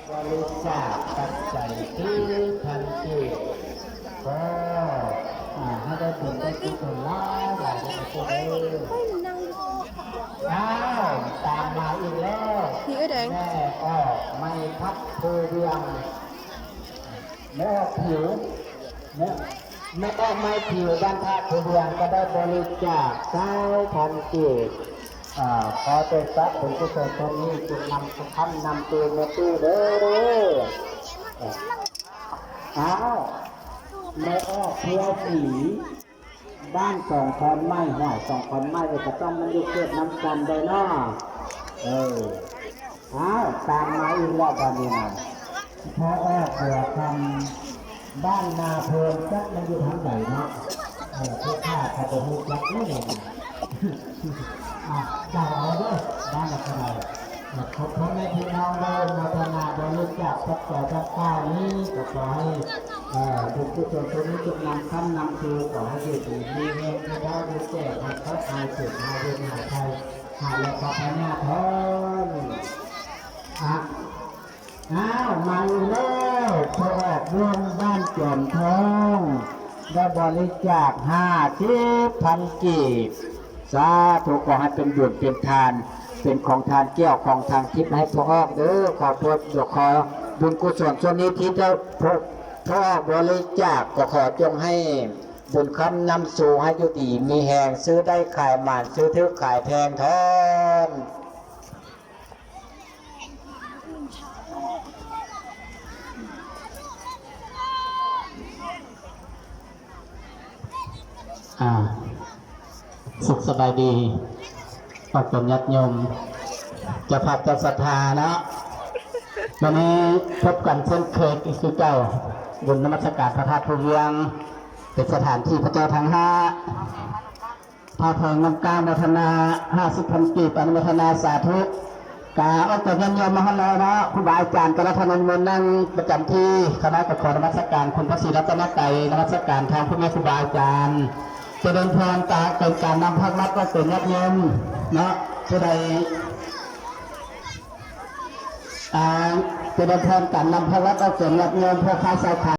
ບໍລິຈາກປັດໄຈ ສິບພັນ ກີບ ກໍ ອາ ໃຫ້ໄດ້ບຸນໄດ້ກຸສົນຫຼາຍໆເດີ ອ້າວ ຕາມມາອີກແລ້ວ ນີ້ເອື້ອຍແດງ ແມ່ອອກໄມ້ພັດພູວຽງ ແມ່ອອກຜິວ ແມ່ ແມ່ອອກໄມ້ຜິວ ບ້ານທ່າພູວຽງ ກໍໄດ້ບໍລິຈາກ ຊາວພັນ ກີບ. ອາ ຂໍເດຊະບຸນກຸສົນຕົວນີ້ ຈົ່ງນຳຄຳນຳໂຕມາຕູ້ເດີ. ອ້າວ ແມ່ອອກເພື່ອສີ ບ້ານສອງຄອນໄມ້ ຫ້ວຍສອງຄອນໄມ້ ກໍຕ້ອງມັນຢູ່ເຂດນ້ຳຈັນໄດ໋ເນາະ. ເອີ ອ້າວ ຕາມມາອີກແລ້ວບາດນີ້ນະ ພໍ່ອອກເບືອຄຳ ບ້ານນາເພີງ ຈັກມັນຢູ່ທາງໃດເນາະ. ເອີ ຜູ້ຂ້າກໍບໍ່ຮູ້ຈັກເນາະ. ອ່ະ ເຈົ້າເອົາເດີ ບ້ານລະກະໄດ. ເອີ ຂໍພໍ່ແມ່ພີ່ນ້ອງເດີ ໂມທະນາບໍລິຈາກປັດໄຈດັ່ງກ່າວນີ້ ກໍຂໍໃຫ້ ເອີ ບຸນກຸສົນຕົວນີ້ຈົ່ງນຳຄ້ຳນຳຊູ ຂໍໃຫ້ຢູ່ດີມີແຮງ ໃຫ້ເວົ້າຢູ່ແກ່ ໃຫ້ເຂົ້າໃຫ້ເສດ ໃຫ້ເຮັດໃຫ້ໄດ້ ຫາຍແລ້ວກໍພະຍາທອນ. ອ່ະ ອ້າວ ມາອີກແລ້ວ ພໍ່ອອກວຽງ ບ້ານຈອມທອງ ໄດ້ບໍລິຈາກ ຫ້າສິບພັນ ກີບ. ສາທຸ ຂໍໃຫ້ເປັນບຸນເປັນທານ ເປັນຂອງທານແກ້ວຂອງທານທິບໃຫ້ພໍ່ອອກເດີ. ຂໍໂທດ ຂໍບຸນກຸສົນສ່ວນນີ້ທີ່ເຈົ້າ ພໍ່ອອກບໍລິຈາກ ກໍຂໍຈົ່ງໃຫ້ບຸນຄ້ຳນຳຊູ ໃຫ້ຢູ່ດີມີແຮງ ຊື້ໄດ້ຂາຍໝານ ຊື້ຖືກຂາຍແພງທອນ. ອ່າ ສຸກສະບາຍດີ ອອກຕົນຍາດໂຍມ ເຈົ້າພາບເຈົ້າສັດທາເນາະ. ວັນນີ້ພົບກັນເຊັ່ນເຄີຍຄືເກົ່າ ບຸນນະມັດສະການພະທາດພູວຽງ ເປັນສະຖານທີ່ພະເຈົ້າທັງຫ້າ ພາເພິ່ງນຳກ້າວໂມທະນາ ຫ້າສິບພັນ ກີບ ອະນຸໂມທະນາສາທຸ. ກະອອກຈາກຍາດໂຍມມາຮອດແລ້ວເນາະ ຄູບາອາຈານກະລັດຖະນະນິມົນນັ່ງປະຈຳທີ່ ຂ້ານ້ອຍກໍຂໍນະມັດສະການຄຸນພະສີລັດຕະນະໄຕ ນະມັດສະການທາງພໍ່ແມ່ຄູບາອາຈານ. ຈະເລີນພອນຕາເປັນການນຳພາກລັດອອກຕົນຍາດໂຍມເນາະ ຜູ້ໃດ ອ່າ ຈະເລີນພອນການນຳພາກລັດອອກຕົນຍາດໂຍມ ພໍ່ຄ້າຊາວຂາຍ